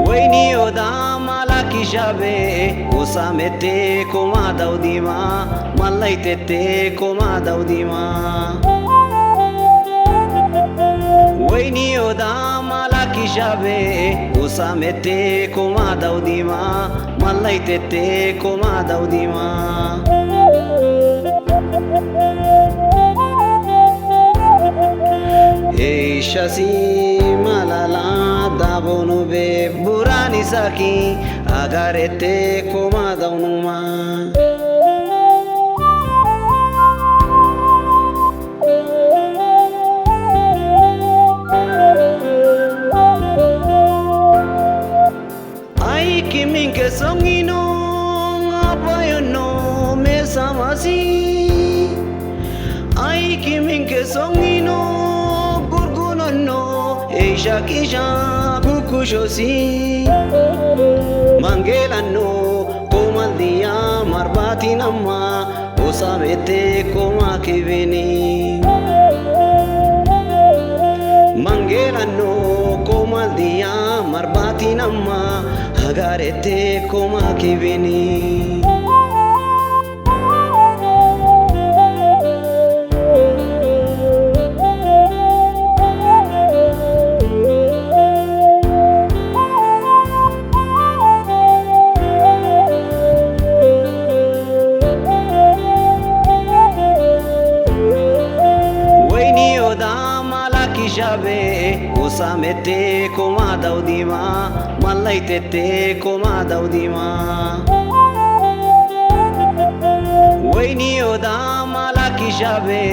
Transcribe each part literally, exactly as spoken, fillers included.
Wayne oda mala ki shabe, usa mete koma daw dima, malai tete koma daw dima. Wayne oda mala ki shabe, usa mete koma daw dima, malai tete koma daw dima. Eisha si malala dabonube, burani saki agarete koma dawnuma. Ai kimin ke songino, apayon no me samasi. Ai kimin ke songino, gurgunon no, eisha kisha kukushosi. Manggelan no, komal diya marbatin ama, usa mete koma kibini. Manggelan no, komal diya marbatin ama, agarete koma kibini. Wayne oda mala ki shabe, usa mete koma daw dima, malai tete koma daw dima. Wayne oda mala ki shabe,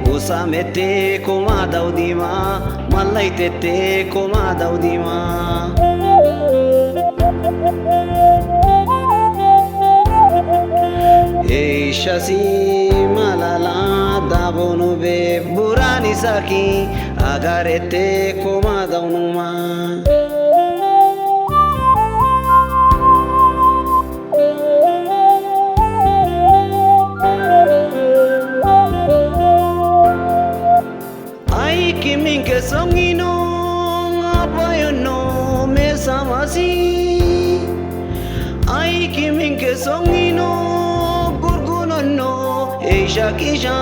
usa mete koma daw dima, malai tete koma daw dima. Eisha si malala dabonube, burani saki agarete koma dawnuma. Ai kimin ke songino, apayon no me samasi. Ai kimin ke songino, gurgunon no, eisha kisha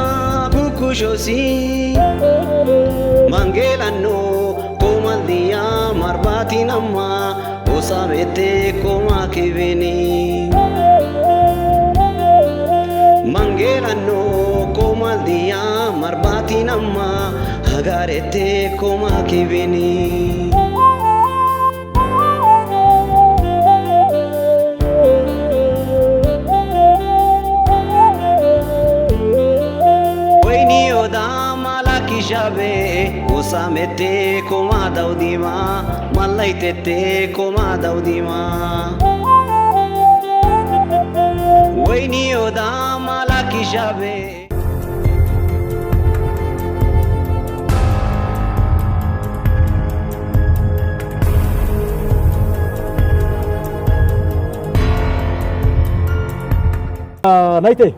kukushosi. Manggelan no, komal diya marbatin ama, usa mete koma kibini. Manggelan no, komal diya marbatin ama, agarete koma kibini. Wayne oda mala ki shabe, usa mete koma daw dima, malai tete koma daw dima. Wayne oda mala ki shabe. Ah, naite.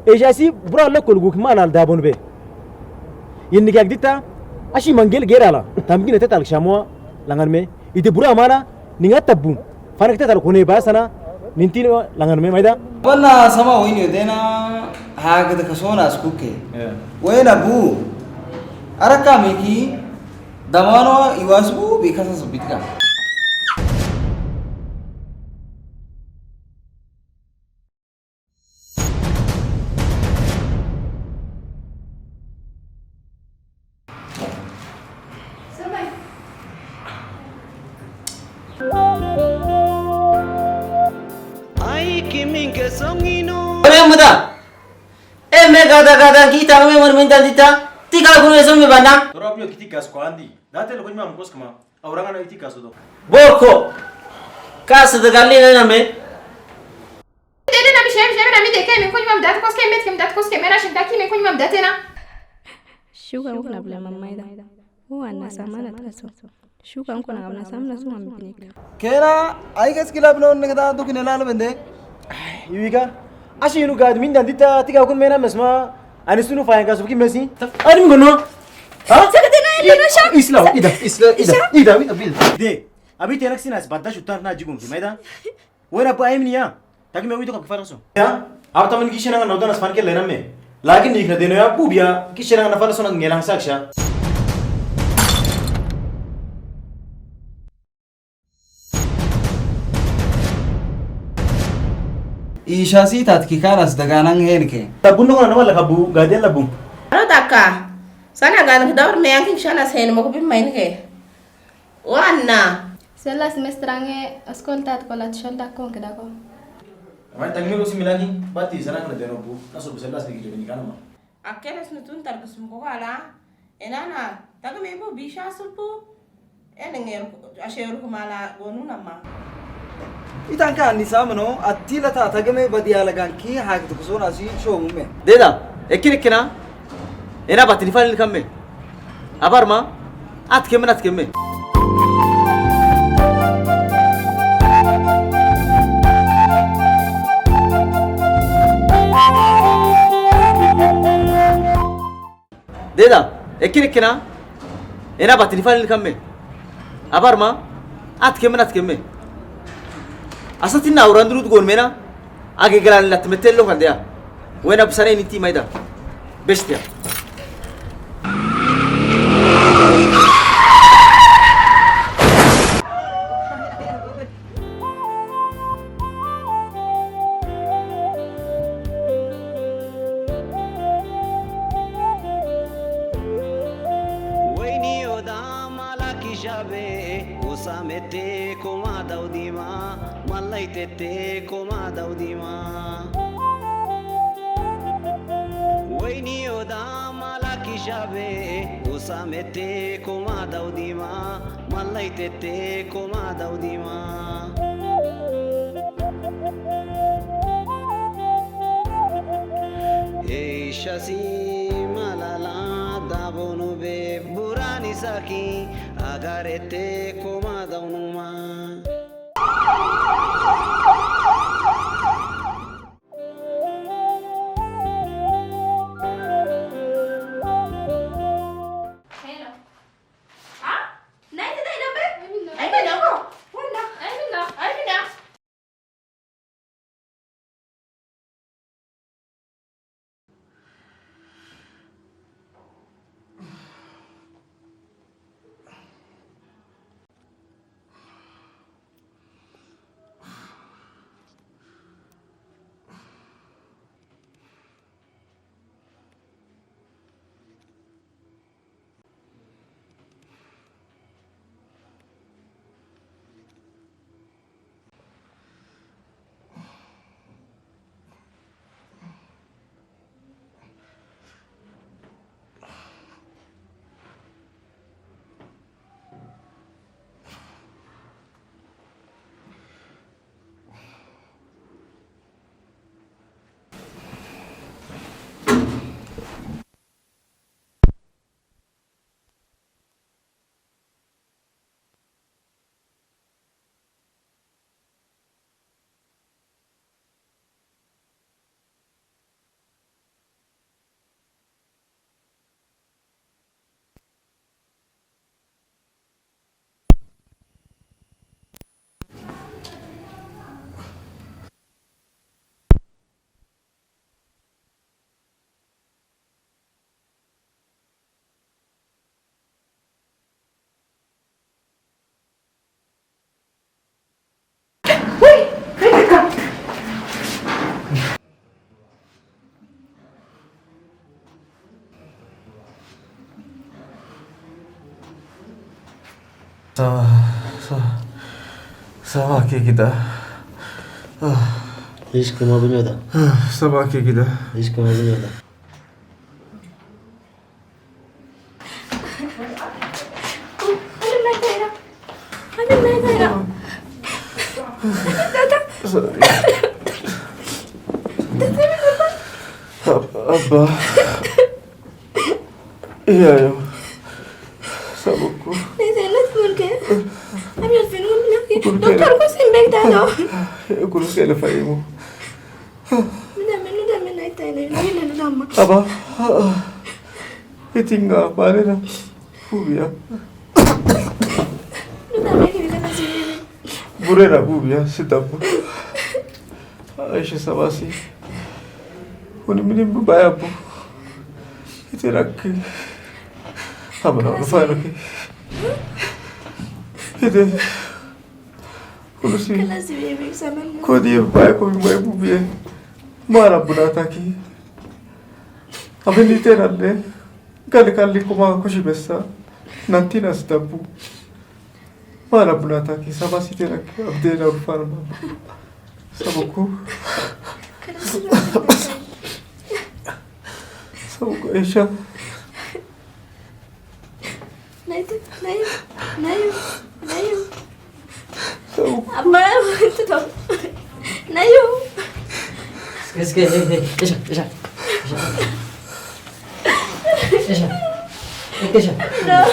Eisha si bura lokol gu ki mala dabonube. Ini gagdita, ashi mangel gerala, tamgine tetal ki shamua, langan me. Ite bura mala, ninga tabu. Fana ki tetal kone ba sana, ninti langan me maida. Wala sama wayne odena, hagada kasona skuke. Yeah. Wayne bu, araka miki, damano iwas bu, bikasa subitka. Ore muda. E me gada gada kita me mor minta dita. Tika kunu eso me bana. Toro apnyo kiti gas ko andi. Date lo kunyma mukos kama. Auranga na iti kaso do. Borko. Kaso do gali na me. Dede na mi shem shem na mi deke mi kunyma date koske mi deke mi date koske mi na shinta ki mi kunyma date na. Shuka kuna bla mamaida. Huwa na samana taso. Shuka kuna bla samana suma mi pinik. Kena, ai gas kila bla ne kada dukine lalo bende. Ai, iwika. Ashi inu gad min dan dita tika kun mena mesma. Ani sunu fayan kaso ki mesi. Ani mi gono. Ha? Saka dena ila no sha. Isla, ida, isla, ida, ida, ida, ida. De, abi tenak sinas badda shutar na jigun ki maida. Wena pa aimni ya. Taki me wito ka fara so. Ya, ab taman ki shena na udanas fan ke lena me. Lakin ni kna deno ya bubia ki shena na fara so na ngelang saksha. Isha si tat ki karas daganang hen ke. Tabun no na wala kabu, gade labu. Ano taka. Sana gan ki daur me ang ki shana sen mo ko bi main ke. Wana. Sela semester ange askol tat kolat sholda kon ke dako. Amai tangmi ko si milagi, bati sana kana deno bu. Naso bu sela si ki jodi ni kana ma. Akeles nutun tarkus mukokala. Enana, taga me bu bisha sulpu. Enengel asheru kumala gonu nama. Itanka ni samano, atila ta taga me badi alagan ki hagi tukusona si shomu me. Deda, ekin ekina. Ena batini falin kamme. Abar ma, at kemme, at kemme. Deda, ekin ekina, ena batini falin kamme. Abar ma, at kemme, at kemme. Asa tinna uran durut gon mena, age galan lat metel lo kan dia. Wena busane niti maida. Bestia. Wayne oda mala ki shabe, usa mete koma daudima, malai tete koma daudima. Wayne oda mala ki shabe, usa mete koma daudima, malai tete koma daudima. Ei shasi malala dabonu be burani saki agarete koma daunuma. Sa, sa, sawa ke kita. Ah. Ишкима бинёда. Сабаки гида. Ишкима бинёда. Аб-, абба. Iya, iya. Сабукку. Доктор кусын бек дадо. Курус кене фаиму. Аба, итинга, барена бубия. Бурена бубия, сидабу. Айша сабаси. Уни мини бубая бу. Ите ракки. Амана, фараки. Ите. Кулуси. Коди бай коми бай бубия. Мара бунатаки. Абе нитенанне. Гали гали кома куши беса. Нантина сидабу. Мара бунатаки. Сабаси терак. Абдена урфарма. Сабукку. Сабукку, Айша. Наю, наю, наю, наю. Абба, наю. Наю. Скорей, скорей, скорей, скорей. Айша, Айша. Айша. Айша. Айша. Да.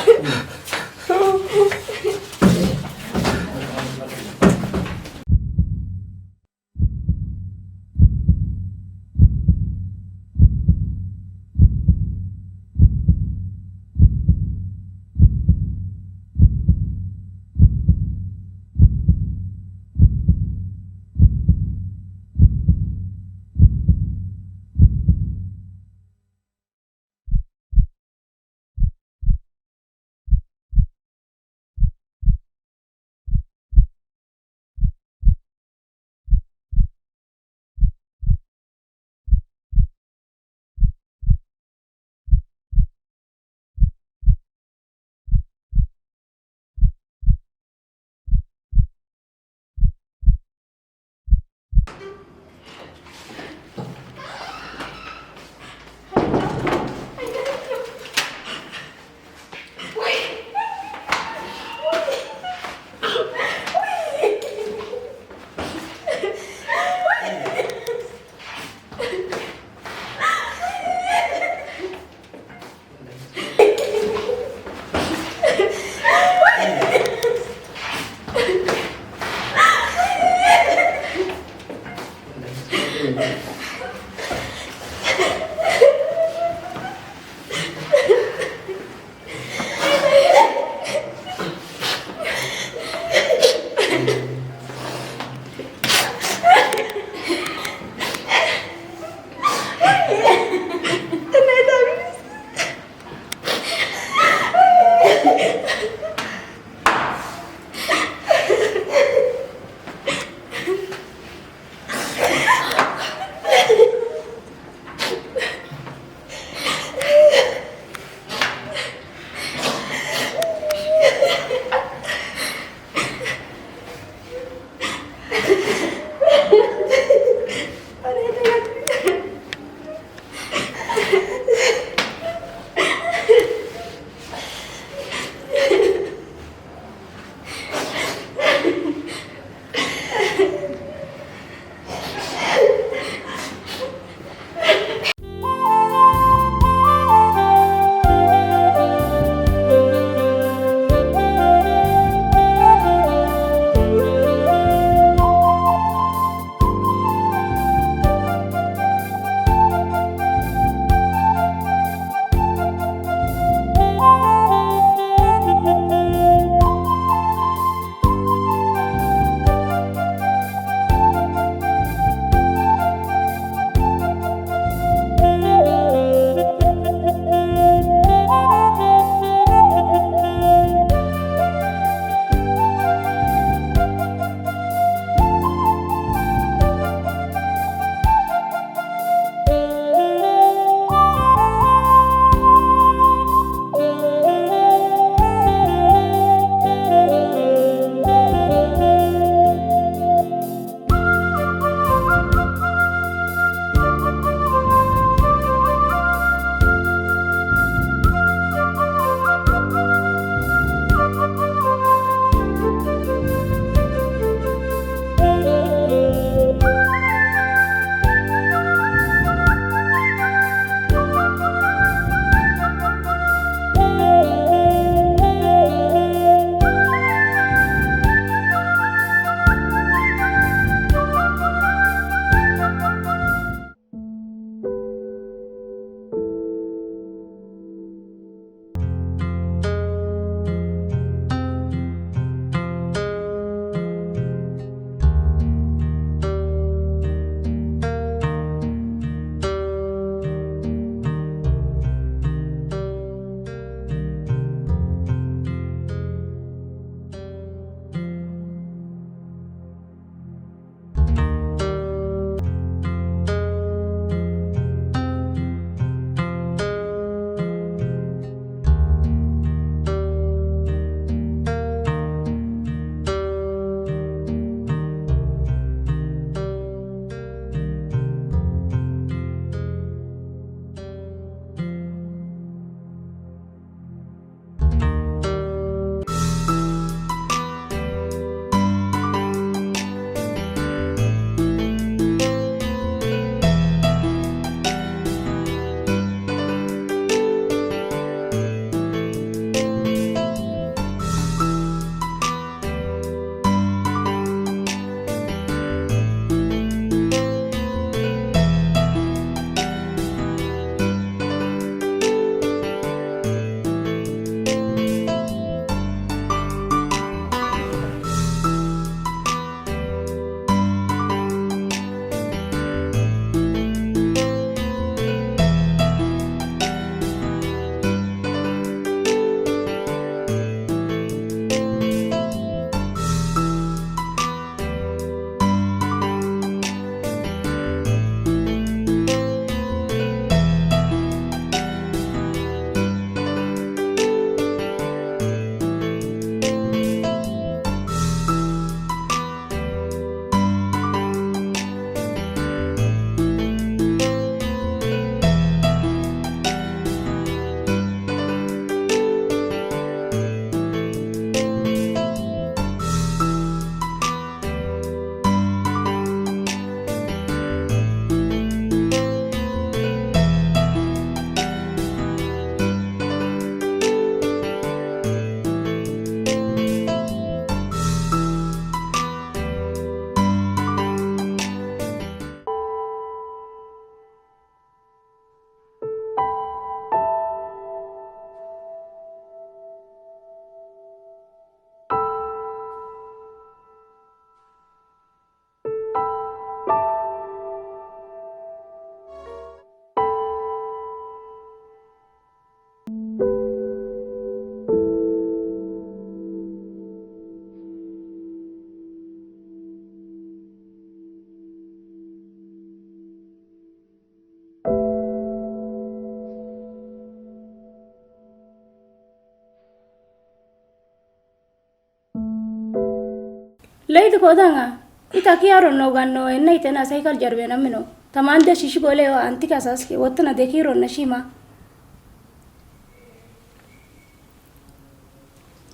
Laidu kodanga. Ita ki aron no gan no, enna ite na cycle jarbe na mino. Taman de sisi gole o anti ka saske, wotna de ki ron na sima.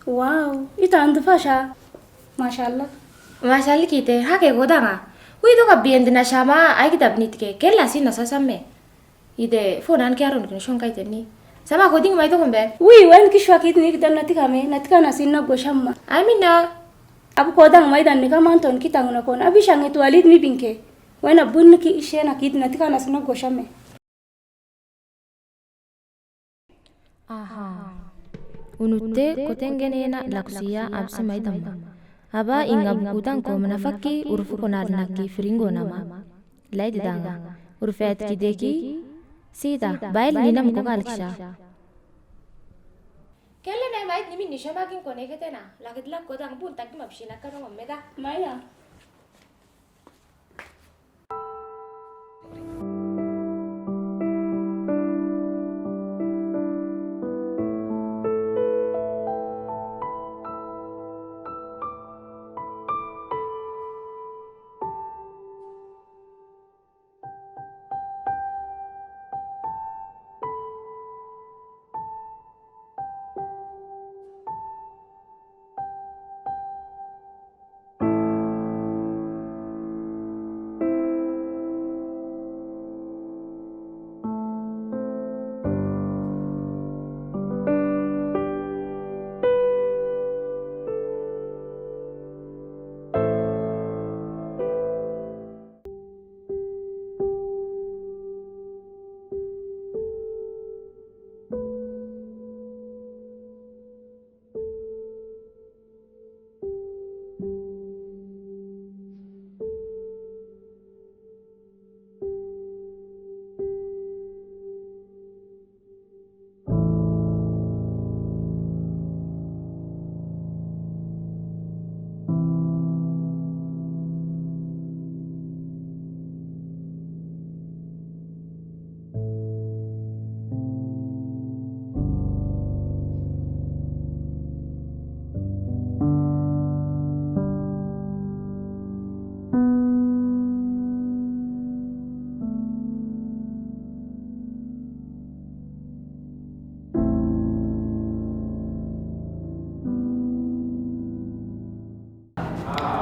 Wow, ita andu fasha. Mashallah. Mashallah kite, hake kodanga. Wi do ka bien dina shama, ai ki dab nit ke, kella si na sasame. Ide, phone an ki aron kino shong kai teni. Sama koding mai to kombe. Wi, wen ki shwa kit ni kitan nati kame, nati kana sin na goshama. Ai mina. Abu kodang mai dan ni kaman ton kitang na kon. Abi shange tu alid mi binke. Wen abun ki ishe na kit nati kana sin na goshame. Aha. Unutte kotenggen ena lakusiya absi mai damma. Aba ingab udang ko manafakki urufu konal naki firingo nama. Lai didanga. Urufet ki deki. Sida, bail ninam ko kalkisha. Kelle ne mai nimin nisha magin kone ketena. Lagid lak kodang bun tagi mabshi na kano meda. Maya.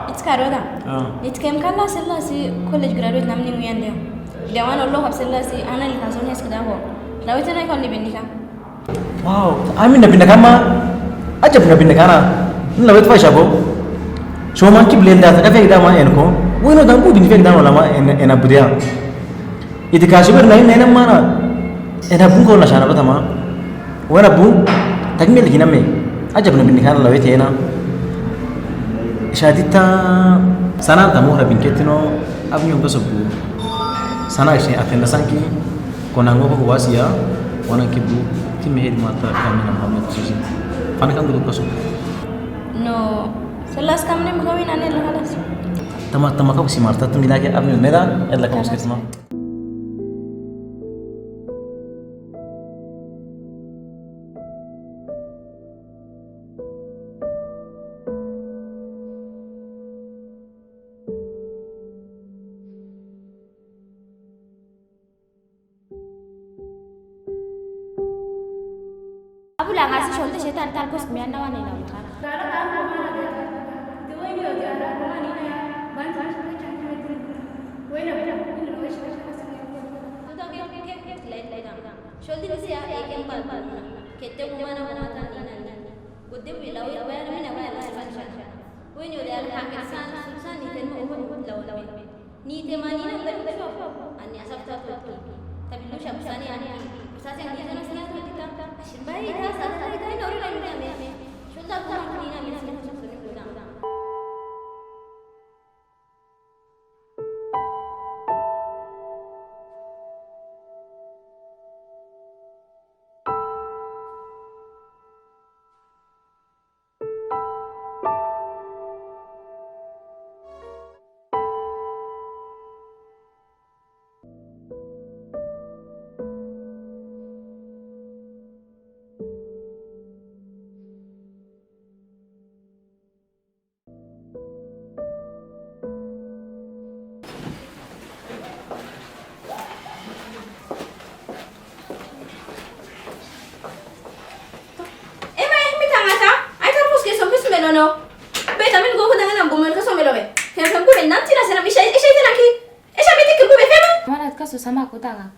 Its karoda. Ah. Its kem kana sella si college graduate namni nguyan dia. Dia wan olo hap sella si ana li kason hes kuda ko. Lawit na ikon ni bindika. Wow, amin na bindika ma. Aja na bindika na. Lawit fa shabo. So man ki blenda ta ka fek dama en ko. Weno dambu bin fek dama lama en, en abu dia. Iti ka shibir na ina ina mana. Ina bun ko na shana ba tama. Wena bun. Takmil gina me. Aja buna bin kana lawit ina. Shadi ta sana tamu ra bin ketino. Abin yung kaso bu. Sana ishe atenda sanki. Kona ngo ko wasiya. Wana ki bu. Ti mehed mata kami na Muhammad sisi. Fana kan dulu kaso. No. Selas kamne mukawin ane la kalas. Tama, tama ka si Marta tu mila ke abin meda. Ella ka muskil ma. Abu la ngasi shonte shetan tal kos miyan na wane na wane. Shonte ni siya ekem bal. Kete gumana gumata ni na ni. Gudde bu ilawi baya na mina baya la siban sha. Wenyo de al hakisan sulsan ni tenmo umu lawan. Ni te mani na bari sho. Ani asap ta to. Tabi lu sha busani ani. Busasi ani te na sina to kita. Ashin bai ta sa ta ta na ori na me. Shonta ko ma ni na me sina to ni ko na. So sama ko tanga.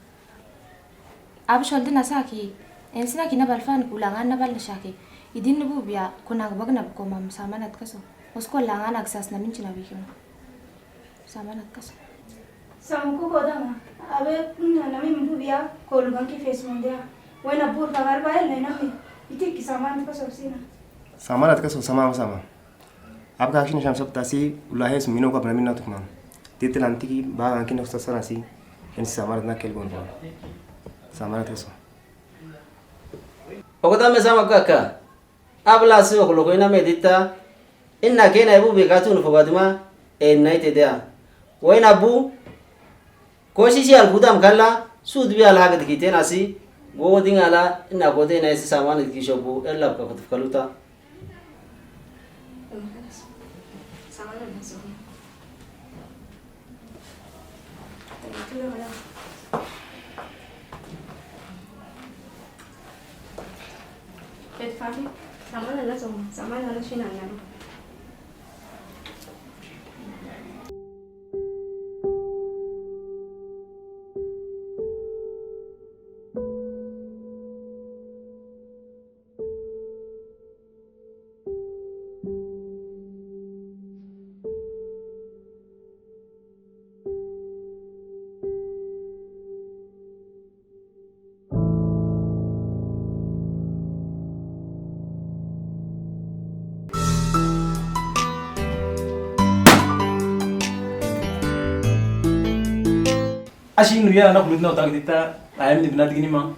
Abu sholdi na saki, ensi na kina balfan kulangan na bal na saki. Idin nubu biya, kunang bag na buko mam samanat kaso. Usko langan aksas na minchi na bikima. Samanat kaso. Samu ko koda ma. Abe, na, nami mbu biya, kolugan ki face mundia. Wena bur pagar bael na nami. Iti ki samanat kaso sina. Samanat kaso, sama, sama. Abga action sham sab tasi ulahe sumino ko abra minna tukma. Titilan tiki ba anki nok sasara si. En samar na kel gon ba. Samar teso. Oko tame sama kaka. Abla si oko loko ina me dita. Inna kena ibu be katun fogadima. Enna ite dea. Wena bu. Kosi si al gudam kala, sud bi al hagad kite nasi, go ding ala, ina ko de na isi saman ki shobu, ella ka kutuf kaluta. Saman ala so, saman ala sinan na. Ashi nu ya na kulut na utang dita, ayam ni bina digini ma.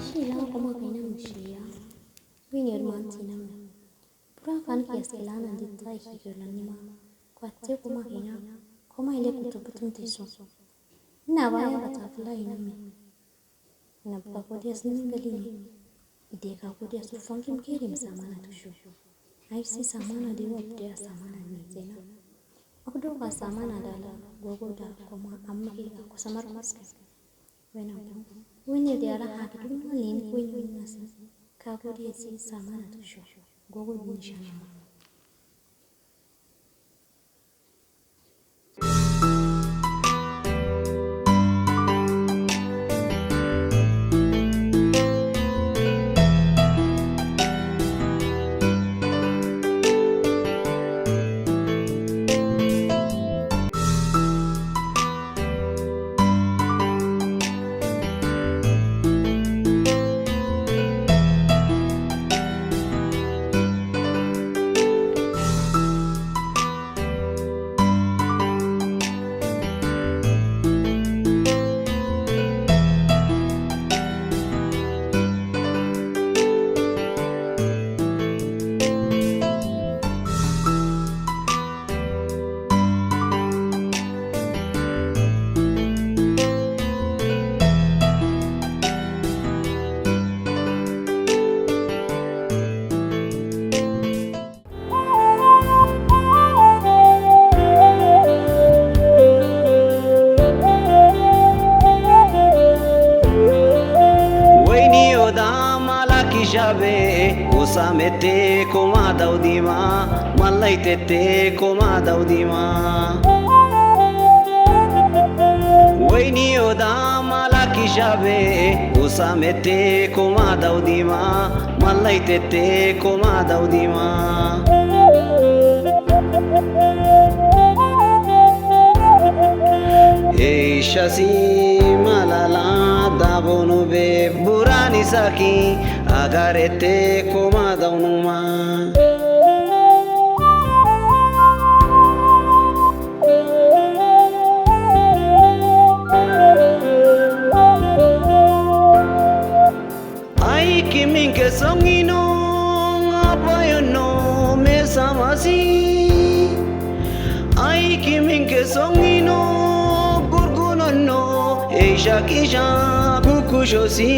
Shila koma kena mushiya. Wini erman tina. Pura kan kias kelana dita iki kelan nima. Kwatse koma kena. Koma ile kutu butun tiso. Ina baya bata fula inami. Ina buka kodi asni galini. Ide ka kodi asu fangkim kerim samana tushu. Aisi samana dewa pde samana ni zena. Aku do ka samana dala gogo da koma amke ka kusamar kuske. Wena bu. Wini de ara haki tu malin kuin wini nasi. Ka kodi asi samana tushu. Gogo ni shana. Shabe, usa mete kuma daudima, malai tete kuma daudima. Wai ni oda malaki shabe, usa mete kuma daudima, malai tete kuma daudima. Eisha si malala dabonu be burani saki agarete kuma daunuma. Ai kimin ke songino apayono me samasi. Ai kimin ke songino gurgunono eisha kisha kukushosi.